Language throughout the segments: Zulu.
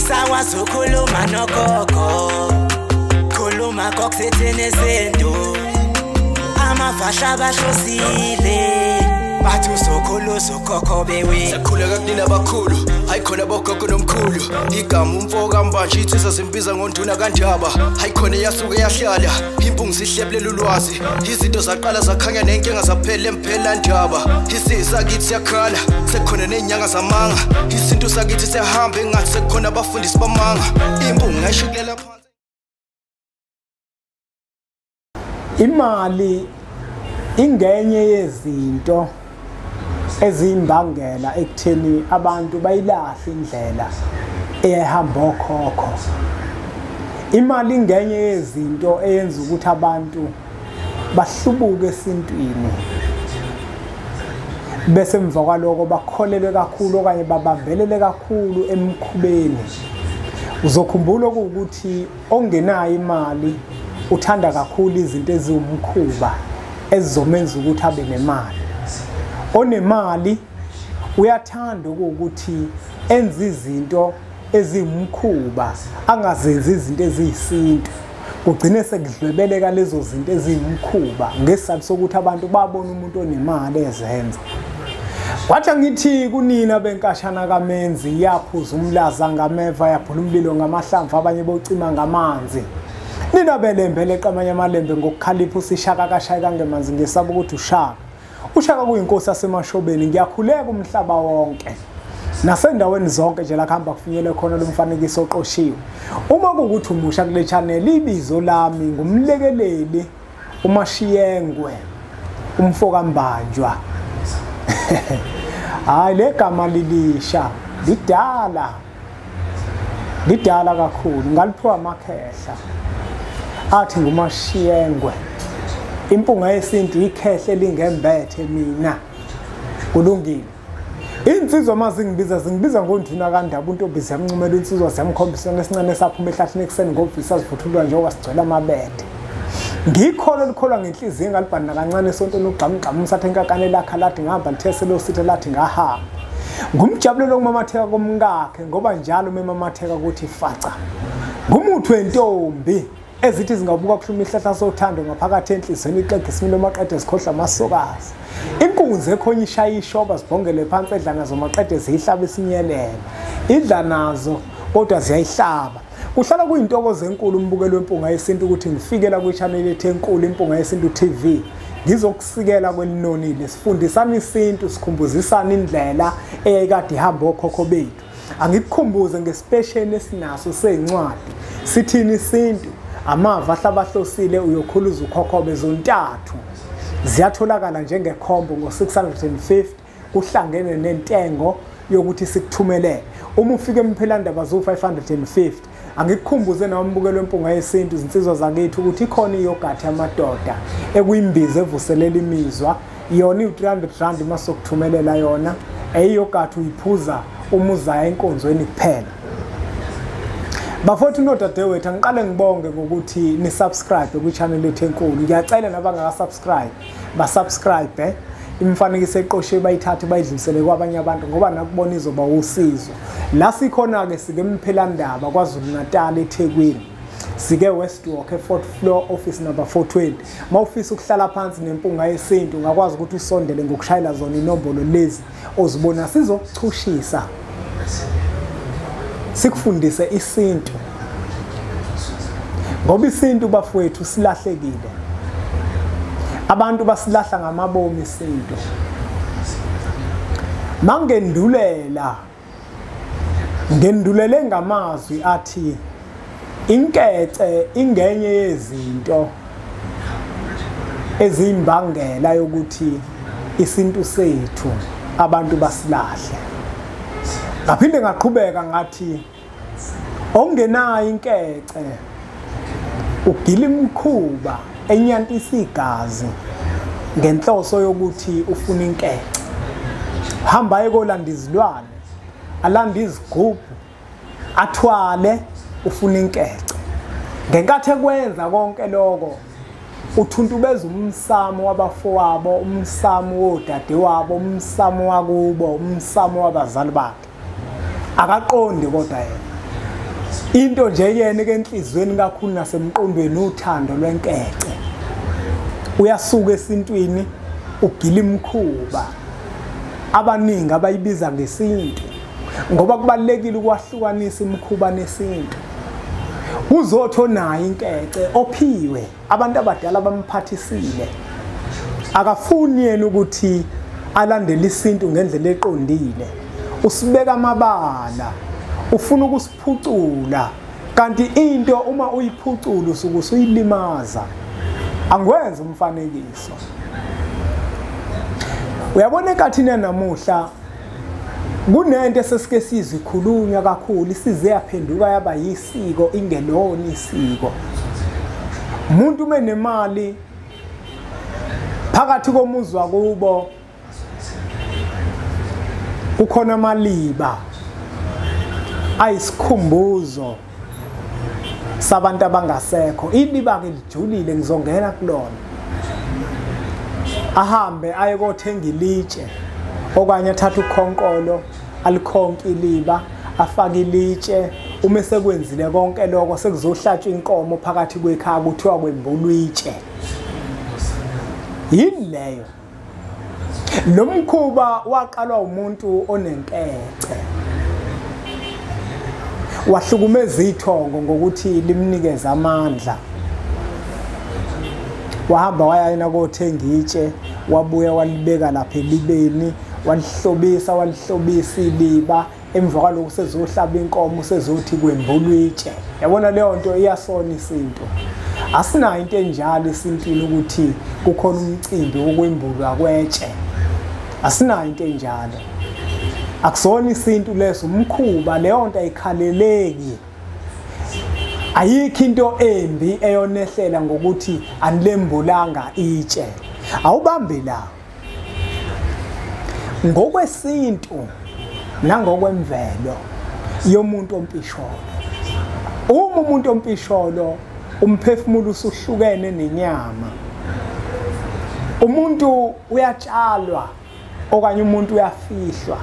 Angisakwazi ukukhuluma nogogo, khuluma kokusithini isintu. Amafasha bahlosile, bathi uzokhuluza ukhokho bewe. Sakhuleka kunina abakhulu, hayi khona bogogo nomkhulu. Igama umfo kaMbanje insizwa zimbiza ngonduna kaNdaba. Hayi khona yasuke yahlala, impungu zihlebulela ulwazi. Izinto zaqala zakhanya nenkinga zaphela emphela ndaba. Isizwe sakithi siyakhala, sekukhona nezinyanga zamanga. Isintu sakithi siyahamba engathi sekukhona abafundisi bamanga. Impungu ngayishukulela phansi. Imali ingenye yezinto ezimbangela ekutheni abantu bayilahle indlela ehamba okhokho. Imali ingenye yezinto eyenza ukuthi abantu bahlubuke esintwini, bese emva kwaloko bakholelwe kakhulu okanye babambelele kakhulu emkhubeni. Uzokhumbula ukuthi ongenayo imali uthanda kakhulu izinto eziwumkhuba ezizomenza ukuthi abe nemali. Onemali uyathanda ukuthi enze izinto eziwumkhuba, angazenzi izinto eziyisintu. Kugcine sekudlwebeleka lezo zinto eziwumkhuba ngesizathu sokuthi abantu babona umuntu onemali ezenza. Kwathi ngithi kunina benkashana kaMenzi, yaphuza umlaza ngameva, yaphula umlilo ngamahlamvu, abanye bocima ngamanzi. Nina belembe leqamanye amalembe ngokukhalipha usishaka kashaya kangemanzi, ngesaba ukuthi ushaka. Ushaka kuyinkosi yasemashobeni. Ngiyakhuleka umhlaba wonke nasendaweni zonke nje la kuhamba kufinyele khona lo mfanekiso oqoshiwe. Uma kuwukuthi umusha kule channel, ibizo lami ngumlekeleli uMashiyengwe umfo kaMbanjwa. Hayi, le gama lilisha lidala, lidala kakhulu, ngaliphiwa amakhehla athi nguMashiyengwe. Impunga yesintu ikhehle lingembethe mina. Kulungile. Insizwa mazingibiza zingibiza ngonduna kaNdaba, untombi ziyamncumela insizwa ziyamkhombisa esincane saphuma ehlathini ekuseni ngovisa sivuthulwa njengoba sigcwele amabede. Ngikholo likholwa ngenhliziyo engalibhani kancane esontweni ugqamgqama umsathe enkakane lakha lathi ngihamba lithese losithe lathi ngahamba. Ngumjabulelo okumamatheka komkakhe ngoba njalo memamatheka ukuthi faca. Ngumuthi wentombi ezithi zingabuka kuhluma ihlahla sothando ngaphakathi enhlizweni ixege isimilo maqede zikhohlwa amasokazi. Inkunzi ekhonye ishaya ishoba zibhongele phansi edla nazo maqede ziyihlaba isinyelela. Idla nazo kodwa ziyayihlaba. Kuhlala kuyintokozo enkulu umbukelo wempunga yesintu ukuthi ngifikela kwi-channel yethu enkulu Impunga Yesintu TV. Ngizokusikela kwelinonile, sifundisana isintu, sikhumbuzisana indlela eyayikade ihamba okhokho bethu. Angikukhumbuze ngespecial esinaso sencwadi. Sithini isintu? Amava ahlabahlosile uyokhuluza ukhokho bezontathu. Ziyatholakala njengekhombo ngo-650 kuhlangene nentengo yokuthi sikuthumelele. Uma ufika emphelandaba zo-550. Angikukhumbuze nawe umbukelo wempunga yesintu, izinsizwa zakithi, ukuthi ikhona iyogathi yamadoda ekuyimbiza evuselela imizwa. Yona iwu-300 rand uma sokuthumelela yona. Eyiyogathi uyiphuza uma uzaya enkonzweni kuphela. Bafowethu nodadewethu, angiqale ngibonge ngokuthi ni-subscribe kwi-channel yethu enkulu. Ngiyacela nabangaka-subscribe ba-subscribe, imifanekiso eqoshiwe bayithathe bayidlulisele kwabanye abantu ngoba nakubona izoba usizo. La sikhona-ke sike Mphelandaba KwaZulu Natal eThekwini, sike Westwalk e-4th floor office number 420. Uma ufisa ukuhlala phansi nempunga yesintu ungakwazi ukuthi usondele ngokushayela zona inombolo lezi ozibona, sizokuchushisa sikufundise isintu, ngoba isintu bafowethu silahlekile. Abantu basilahla ngamabomu isintu. Mangendulela ngendulele ngamazwi athi inkece ingenye yezinto ezimbangela yokuthi isintu sethu abantu basilahle. Ngaphinde ngaqhubeka ngathi ongenayo inkece ugila imkhuba enyantisa igazi ngenhloso yokuthi ufuna inkece. Hamba ayekolanda izilwane, alanda izigubhu, athwale, ufuna inkece. Ngenkathi ekwenza konke lokho uthuntubeza umsamo wabafowabo, umsamo wodadewabo, umsamo wakubo, umsamo wabazali bakhe. Akaqondi kodwa yena. Into nje yena ke enhlizweni kakhulu nasemqondweni uthando lwenkece. Uyasuka esintwini ugila imkhuba abaningi abayibiza ngesintu, ngoba kubalekile ukwahlukanisa imkhuba nesintu. Uzotho nayo inkece ophiwe abantu abadala bamphathisile, akafuni yena ukuthi alandele isintu ngendlela eqondile, usibeka amabala, ufuna ukusiphucula, kanti into uma uyiphucula usuke usuyilimaza. Angwenza umfanekiso. Uyabona enkathini yanamuhla kunento esesike sizwe ikhulunywa kakhulu, isize yaphenduka yaba yisiko, ingelona isiko. Umuntu uma enemali phakathi komuzi wakubo kukhona amaliba ayisikhumbuzo sabantu abangasekho. Iliba ke lijulile, ngizongena kulona. Ahambe aye kothenga ilitshe okanye athathe ukhonkolo alikhonke iliba, afake ilitshe. Uma sekwenzile konke lokho sekuzohlatshwa inkomo phakathi kwekhaya, kuthiwa kwembulwa itshe. Yini leyo? Lo mkhuba waqalwa umuntu onenkece, wahlukumeza ithongo ngokuthi limnikeze amandla. Wahamba waya yena kothenga itshe, wabuya walibeka lapha elibeni, walihlobisa walihlobisa iliba. Emva kwalokho sezohlaba inkomo, sezothi kwembulwa itshe. Yabona leyo nto iyasona isintu. Asinayo into enjalo esintwini ukuthi kukhona umcimbi wokwembulwa kwetshe. Asinayo into enjalo. Akusona isintu leso, umkhuba. Leyo nto ayikhaleleki. Ayikho into embi eyonehlela ngokuthi anilembulanga itshe. Awubambe la. Ngokwesintu nangokwemvelo yomuntu ompisholo, uma umuntu ompisholo umphefumulo usuhlukene nenyama, umuntu uyatshalwa okanye umuntu uyafihlwa,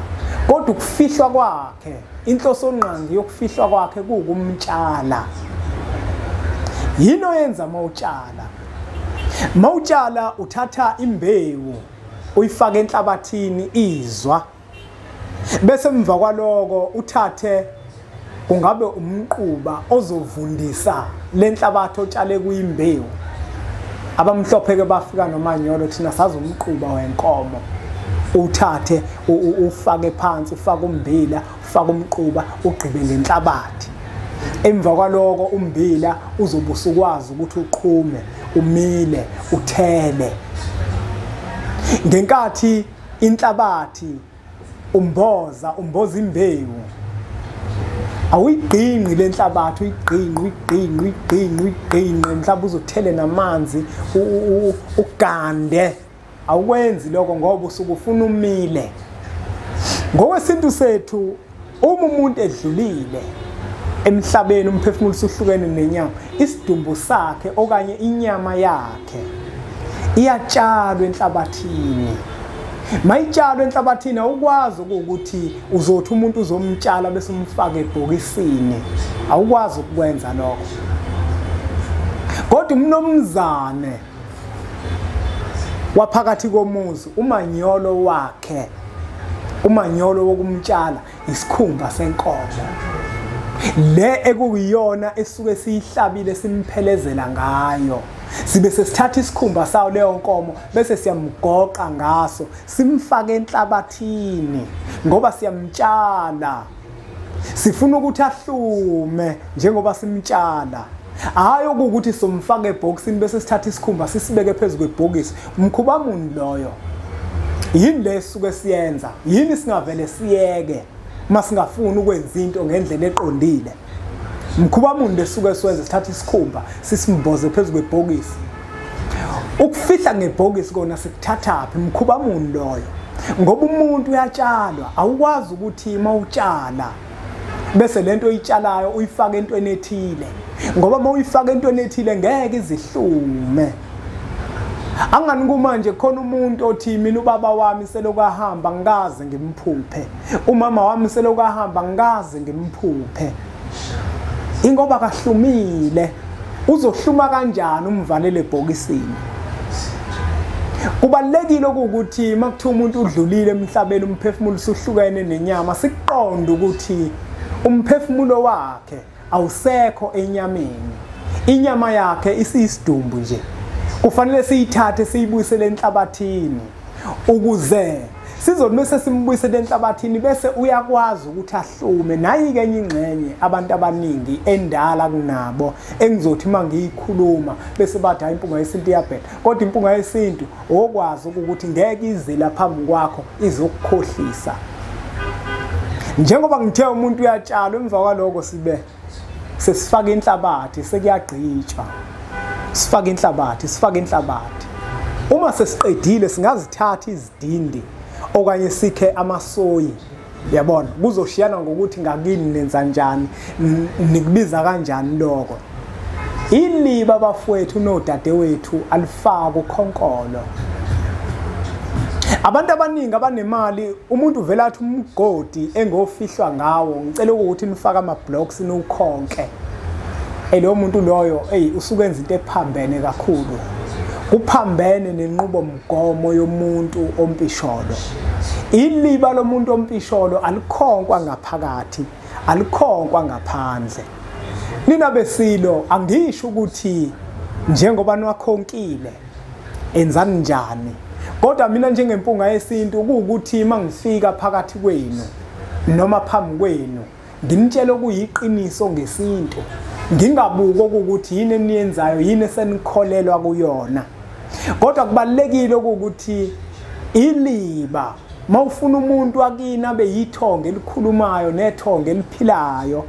kodwa ukufihlwa kwakhe, inhloso ngqangi yokufihlwa kwakhe kuwukumtshala. Yini oyenza mawutshala? Mawutshala uthatha imbewu uyifake enhlabathini izwa, bese emva kwaloko uthathe kungabe umquba ozovundisa lenhlabathi otshale kuyimbewu. Abamhlophe ke bafika nomanyolo, thina sazi umquba wenkomo. Uthathe ufake phansi, ufake umbila, ufake umquba, ugqibe ngenhlabathi. Emva kwaloko umbila uzobe usukwazi ukuthi uqhume, umile, uthele. Ngenkathi inhlabathi umboza imbewu, awuyigqinqi lenhlabathi, uyigqinqi uyigqinqi uyigqinqi uyigqinqi, mhlawumbe uzothele namanzi ugande. Awukwenzi lokho ngoba usuke ufuna umile. Ngokwesintu sethu, uma umuntu edlulile emhlabeni, umphefumulo usuhlukene nenyama, isidumbu sakhe okanye inyama yakhe iyatshalwa enhlabathini. Mayitshalwe enhlabathini, awukwazi ukuthi uzothi umuntu uzomtshala bese umfake ebhokisini. Awukwazi ukwenza lokho. Kodwa umnomzane waphakathi komuzi, umanyolo wakhe, umanyolo wokumtshala isikhumba senkomo le ekuyiyona esuke siyihlabile simphelezela ngayo. Sibe sesithatha isikhumba sayo leyo nkomo bese siyamgoqa ngaso, simfake enhlabathini ngoba siyamtshala. Sifuna ukuthi ahlume njengoba simtshala. Hayi ukuthi somfake ebhokisini bese sithatha isikhumba sisibeke phezu kwebhokisi. Umkhuba muni loyo? Yini le suke siyenza? Yini singavele siyeke uma singafuni ukwenza into ngendlela eqondile? Mkhuba muni lesuke siwenza, sithatha isikhumba sisimboze phezu kwebhokisi? Ukufihla ngebhokisi kona sikuthathaphi? Mkhuba muni loyo? Ngoba umuntu uyatshalwa, awukwazi ukuthi mawutshala bese lento oyitshalayo uyifake entweni ethile, ngoba mawuyifaka entweni ethile ngeke izihlume. Angani kumanje khona umuntu othi mina ubaba wami selokahamba ngikaze ngimphuphe, umama wami selokahamba ngikaze ngimphuphe. Ingoba kahlumile, uzohluma kanjani umvalele ebhokisini? Kubalulekile ukuthi makuthiwa umuntu udlulile emhlabeni, umphefumulo usuhlukene nenyama, siqonde ukuthi umphefumulo wakhe awusekho enyameni. Inyama yakhe isiyisidumbu nje. Kufanele siyithathe siyibuyisele enhlabathini, ukuze sizothi mase simbuyisele enhlabathini bese uyakwazi ukuthi ahlume. Nayi-ke enye ingxenye abantu abaningi endala kunabo engizothi uma ngiyikhuluma bese bathi hayi, impunga yesintu iyabheda. Kodwa impunga yesintu okwazi ukuthi ngeke ize lapha phambi kwakho izokukhohlisa. Njengoba ngithe umuntu uyatshalwa, emva kwaloko sibe sesifaka inhlabathi, sekuyagqitshwa, sifaka inhlabathi, sifaka inhlabathi. Uma sesiqedile singazithatha izidindi okanye sikhe amasoyi, yabona, kuzoshiyana ngokuthi ngakini nenza njani, nikubiza kanjani lokho. Iliba bafowethu nodadewethu alifaki ukhonkolo. Abantu abaningi abanemali, umuntu uvela athi umgodi engofihlwa ngawo, ngicela ukuthi nifake ama-blocks niwukhonke. Lowo muntu loyo, eyi, usuke enza into ephambene kakhulu. Kuphambene nenqubomgomo yomuntu ompisholo. Iliba lomuntu ompisholo alikhonkwa ngaphakathi, alikhonkwa ngaphandle. Nina besilo, angisho ukuthi njengoba niwakhonkile enzani njani, kodwa mina njengempunga yesintu kuwukuthi mangifika phakathi kwenu noma phambi kwenu nginitshela okuyiqiniso ngesintu, ngingabuki ukuthi yini eniyenzayo, yini esenikholelwa kuyona. Kodwa kubalulekile ukuthi iliba, mawufuna umuntu akini abe yithongo elikhulumayo nethongo eliphilayo,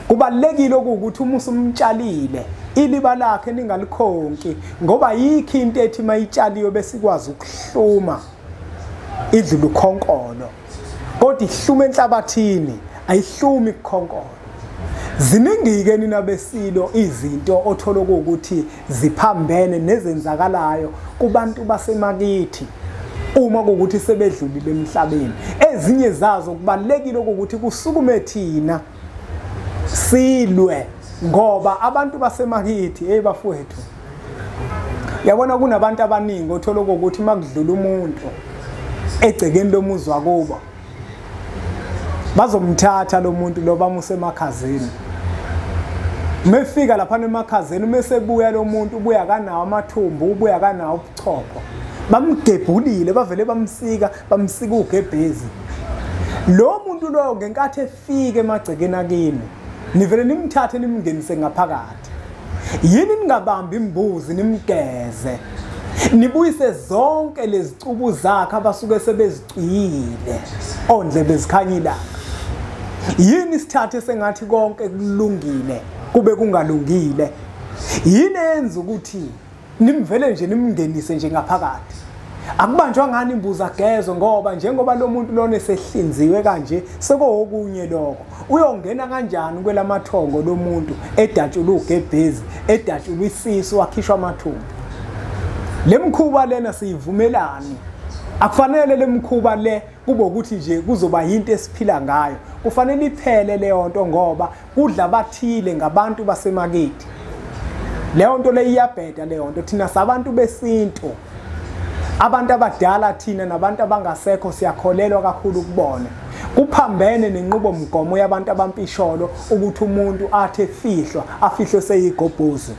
kubalulekile ukuthi uma usumtshalile iliba lakhe ningalikhonki, ngoba yikho into ethi mayitshaliwe besikwazi ukuhluma idlule ukhonkolo, kodwa ihluma enhlabathini, ayihlumi kukhonkolo. Ziningi-ke nina besilo izinto othola ukuthi ziphambene nezenzakalayo kubantu basemakithi uma kuwukuthi sebedlulile emhlabeni. Ezinye zazo kubalulekile ukuthi kusukume thina silwe, ngoba abantu basemakithi, hey bafowethu, yabona kunabantu abaningi othola ukuthi makudlula umuntu egcekeni lomuzi wakubo, bazomthatha lo muntu lo bamuse emakhazeni. Mefika lapha emakhazeni, mesebuya lo muntu ubuya kanawo amathumbu, ubuya kanawo ubuchopho, bamgebhulile, bavele bamsika, bamsika ugebhezi. Lo muntu lo ngenkathi efika emagcekeni akini, nivele nimthathe nimngenise ngaphakathi. Yini ningabambi imbuzi nimgeze, nibuyise zonke lezicubu zakhe abasuke sebezicwiyile ondlebe zikhanya ilanga? Yini sithathe sengathi konke kulungile kube kungalungile? Yini enza ukuthi nimvele nje nimngenise nje ngaphakathi? Akubanjwa ngani imbuzi agezwe, ngoba njengoba lo muntu lona esehlinziwe kanje sekuwokunye lokho. Uyongena kanjani kwelamathongo lomuntu edatshulwe ugebhezi, edatshulwe isisu, wakhishwa amathumbu? Lemkhuba lena siyivumelani. Akufanele lemkhuba le kube ukuthi nje kuzoba yinto esiphila ngayo. Kufanele iphele leyo nto, ngoba kudla bathile ngabantu basemakithi. Leyo nto le iyabheda leyo nto. Thina sabantu besintu, abantu abadala thina nabantu abangasekho siyakholelwa kakhulu kubona. Kuphambene nenqubomgomo yabantu abampisholo ukuthi umuntu athi efihlwa afihlwe seyigobhozi.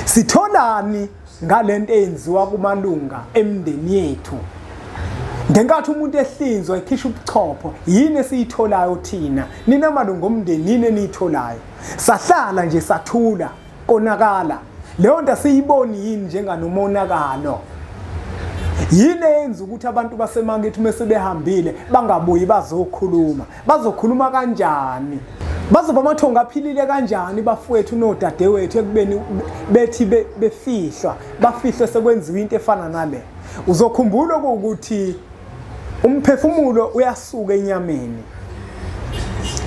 Sitholani ngalento eyenziwa kumalunga emndeni yethu? Ngenkathi umuntu ehlinzwa ekhishwa ubuchopho, yini esiyitholayo thina? Nina malunga omndeni, yini eniyitholayo? Sahlala nje sathula, konakala. Leyo nto asiyiboni yini njenganomonakalo? Yini eyenza ukuthi abantu basemakithi mase behambile bangabuyi bazokhuluma? Bazokhuluma kanjani? Bazoba amathongo aphilile kanjani bafowethu nodadewethu ekubeni bethi befihlwa, bafihlwe sekwenziwa into efana nale? Uzokhumbula ukuthi umphefumulo uyasuka enyameni,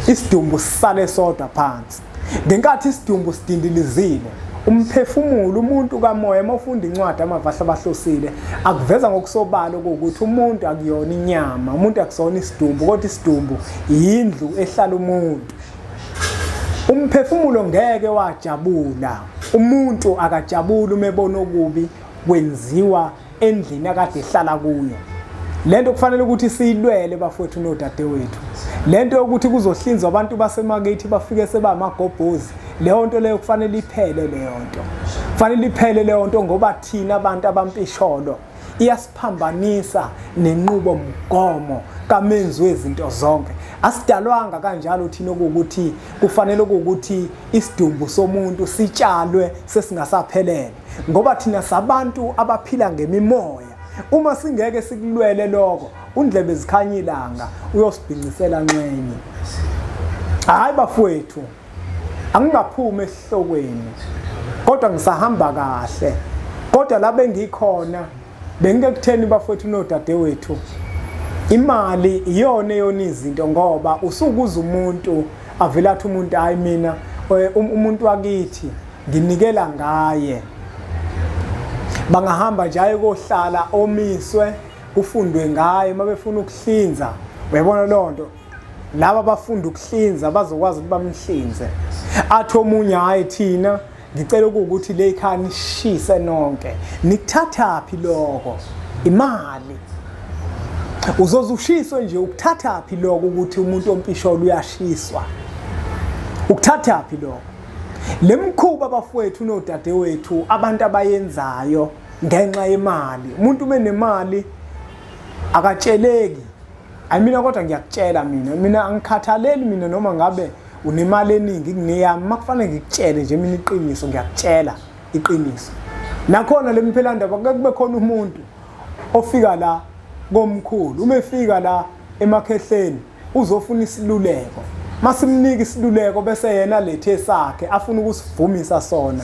isidumbu sisale sodwa phansi. Ngenkathi isidumbu sidindilizile, umphefumulo, umuntu kamoya, mawufunda incwadi amavahla abahlosile, akuveza ngokusobala ukuthi umuntu akuyona inyama, umuntu akusona isidumbu, kodwa isidumbu yindlu ehlala umuntu. Umphefumulo ngeke wajabula. Umuntu akajabuli uma ebona okubi kwenziwa endlini akade ehlala kuyo. Lento kufanele ukuthi siyilwele bafowethu nodadewethu. Lento yokuthi kuzohlinzwa abantu basemakithi bafike sebamagobhozi, leyo nto leyo kufanele iphele leyo nto. Kufanele iphele leyo nto ngoba thina abantu abampisholo iyasiphambanisa nenqubo mgomo kamenzi wezinto zonke. Asidalwanga kanjalo thina ukuthi kufanele ukuthi isidumbu somuntu sitshalwe sesingasaphelele, ngoba thina sabantu abaphila ngemimoya. Uma singeke sikulwele lokho, undlebe zikhanya ilanga uyosibhincisela nxenye. Hayi bafowethu, angingaphumi esihlokweni kodwa ngisahamba kahle. Kodwa la bengikhona bengikutheni bafowethu nodadewethu, imali iyona eyona izinto, ngoba usukuza umuntu avela athi umuntu hayi mina umuntu wakithi nginikela ngaye. Bangahamba nje aye kohlala omiswe kufundwe ngaye mabefuna ukuhlinza. Uyabona leyo nto, laba abafunda ukuhlinza bazokwazi ukuthi bamhlinze. Athi omunye hayi thina ngicela ukuthi le ikhaya nishise nonke. Nikuthathaphi lokho? Imali. Uzoze ushiswe nje. Ukuthathaphi lokho ukuthi umuntu ompisholo uyashiswa? Ukuthathaphi lokho? Lemkhuba bafowethu nodadewethu abantu abayenzayo ngenxa yemali. Umuntu umenemali akatsheleki. Ayi mina kodwa ngiyakutshela mina angikhathaleli mina noma ngabe unemali eningi kuneyami, makufanele ngikutshele nje mina iqiniso, ngiyakutshela iqiniso. Nakhona le mphelandaba kube khona umuntu ofika la komkhulu, uma efika la emakhehleni uzofuna isiluleko. Masimnika isiluleko bese yena lethe sakhe afuna ukusivumisa sona.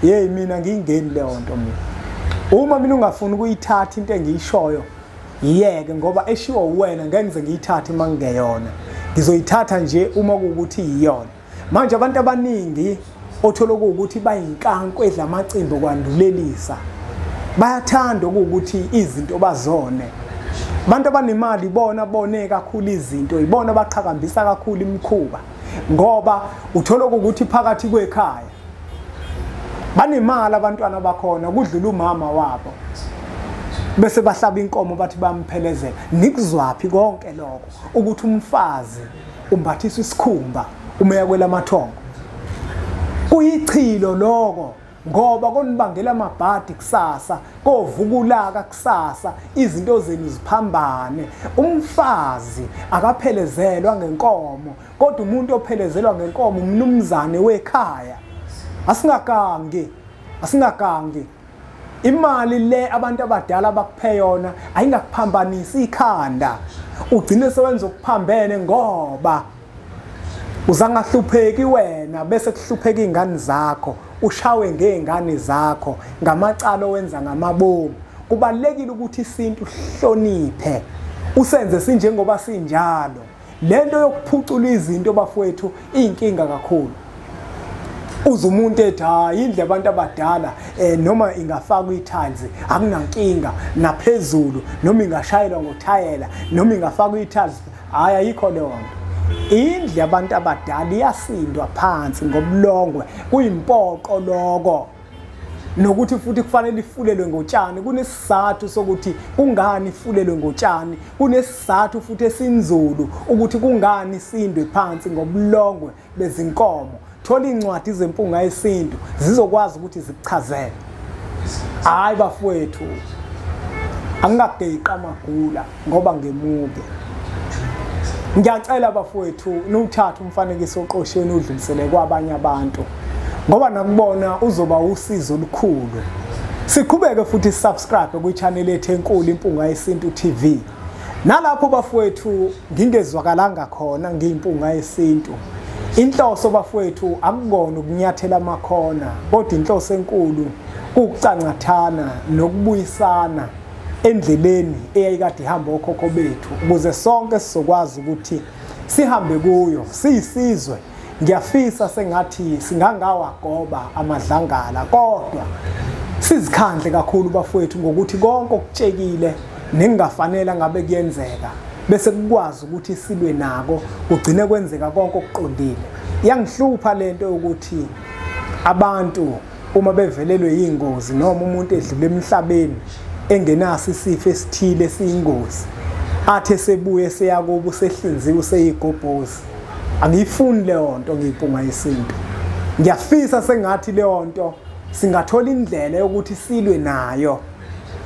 Hey mina ngiyingeni leyo nto mina. Uma mina ungafuni ukuyithatha into engiyishoyo, yiyeke, ngoba eshiwo wena ngeke ngize ngiyithathe uma ngingeyona. Ngizoyithatha nje uma kuwukuthi iyona. Manje abantu abaningi othola ukuthi bayinkanko edla amacimbi kwandulelisa. Bayathanda ukuthi izinto bazone. Abantu abanemali bona bone kakhulu izinto, ibona baqhakambisa kakhulu imikhuba, ngoba uthola ukuthi phakathi kwekhaya banemali abantwana bakhona kudlula umama wabo, bese bahlaba inkomo bathi bamphelezela. Nikuzwaphi konke lokho ukuthi umfazi umbathiswa isikhumba uma eya kwelamathongo? Kuyichilo lokho, ngoba konibangela amabhadi kusasa, kovukulaka kusasa, izinto zenu ziphambane. Umfazi akaphelezelwa ngenkomo, kodwa umuntu ophelezelwa ngenkomo umnumzane wekhaya. Asingagangi, asingagangi. Imali le abantu abadala bakuphe yona ayingakuphambanisi ikhanda, ugcine sewenza okuphambene, ngoba uzangahlupheki wena bese kuhlupheka izingane zakho, ushawe ngezingane zakho ngamacala owenza ngamabomu. Kubalekile ukuthi isintu uhloniphe, usenze sinjengoba sinjalo. Lento yokuphucula izinto bafowethu iyinkinga kakhulu. Uze umuntu ethi hayi indle abantu abadala noma ingafakwa i-tiles akunankinga, naphezulu noma ingashayelwa ngothayela noma ingafakwa i-tiles, hayi ayikho leyo nto. Indle abantu abadala iyasindwa phansi ngobulongwe, kuyimpoqo lokho. Nokuthi futhi kufanele ifulelwe ngotshani. Kunesizathu sokuthi kungani ifulelwe ngotshani, kunesizathu futhi esinzulu ukuthi kungani isindwe phansi ngobulongwe bezinkomo. Thola incwadi zempunga yesintu zizokwazi ukuthi zikuchazele. Hayi bafowethu, angingageqi amagula ngoba ngemuke. Ngiyacela bafowethu niwuthathe umfanekiso oqosheni udlulisele kwabanye abantu, ngoba nakubona uzoba usizo olukhulu. Siqhubeke futhi subscribe kwi-channel yethu enkulu Impunga Yesintu TV. Nalapho bafowethu ngingezwakalanga khona ngiyimpunga yesintu. Inhloso bafowethu akukona ukunyathela amakhona, kodwa inhloso enkulu ukucancathana nokubuyisana endleleni eyayikade ihamba okhokho bethu, ukuze sonke sizokwazi ukuthi sihambe kuyo siyisizwe. Ngiyafisa sengathi singangawagoba amadlangala, kodwa sizikhandle kakhulu bafowethu ngokuthi konke okutshekile nengafanele ngabe kuyenzeka bese kukwazi ukuthi silwe nako, kugcine kwenzeka konke okuqondile. Yangihlupha lento ukuthi abantu uma bevelelwe yingozi noma umuntu edlule emhlabeni engenaso isifo esithile esiyingozi, athe sebuye seyakubo sehlinziwe seyigobhozi. Angiyifuni leyo nto ngiyimpunga yesintu. Ngiyafisa sengathi leyo nto singathola indlela yokuthi silwe nayo.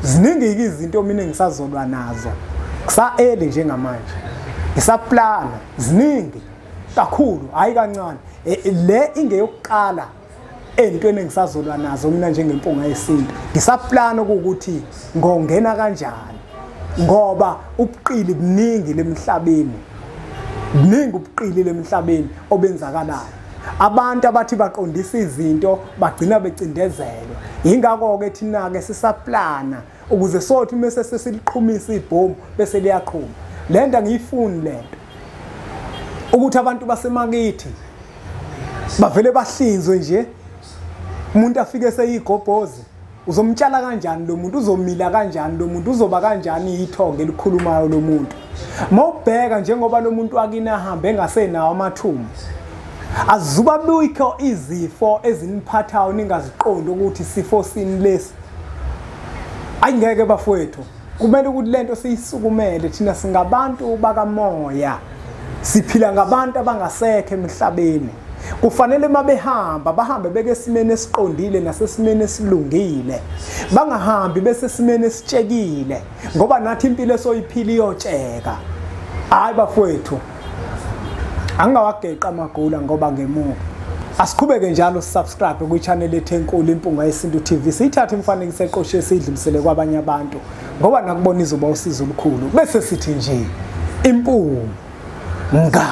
Ziningi izinto mina engisazolwa nazo. Kusa-early njengamanje. Ngisaplana, ziningi kakhulu, hayi kancane. Le ingeyokuqala entweni engisazolwa nazo mina njengempunga yesintu. Ngisaplana ukuthi ngongena kanjani, ngoba ubuqili buningi lemhlabeni. Buningi ubuqili lemhlabeni obenzakalayo. Abantu abathi baqondisa izinto bagcina becindezelwa. Yingakho-ke thina-ke sisaplana ukuze sothi mase sesiliqhumisa ibhomu bese liyaqhuma. Le nto angiyifuni lento. Ukuthi abantu basemakithi bavele bahlinzwe nje, umuntu afike seyigobhozi. Uzomtshala kanjani lo muntu? Uzomila kanjani lo muntu? Uzoba kanjani ithongo elikhulumayo lo muntu? Mawubheka njengoba lo muntu akini ahambe engasenawo amathumbu, azuba bikho izifo eziniphathayo ningaziqondi ukuthi sifo sini lesi. Ayingeke bafowethu, kumele ukuthi lento siyisukumele. Thina singabantu bakamoya, siphila ngabantu abangasekho emhlabeni. Kufanele mabehamba bahambe beke esimeni esiqondile nasesimeni esilungile, bangahambi bese esimeni esitshekile, ngoba nathi impilo esoyiphila iyotsheka. Hayi bafowethu, angingawageqa amagula ngoba ngemuva. Asiqhubeke njalo subscribe kwi-channel ethu enkulu Impunga Yesintu TV. Siyithathe imifanekiso eqoshiwe siyidlulisele kwabanye abantu, ngoba nakubona izoba usizo olukhulu. Bese sithi nje impunga.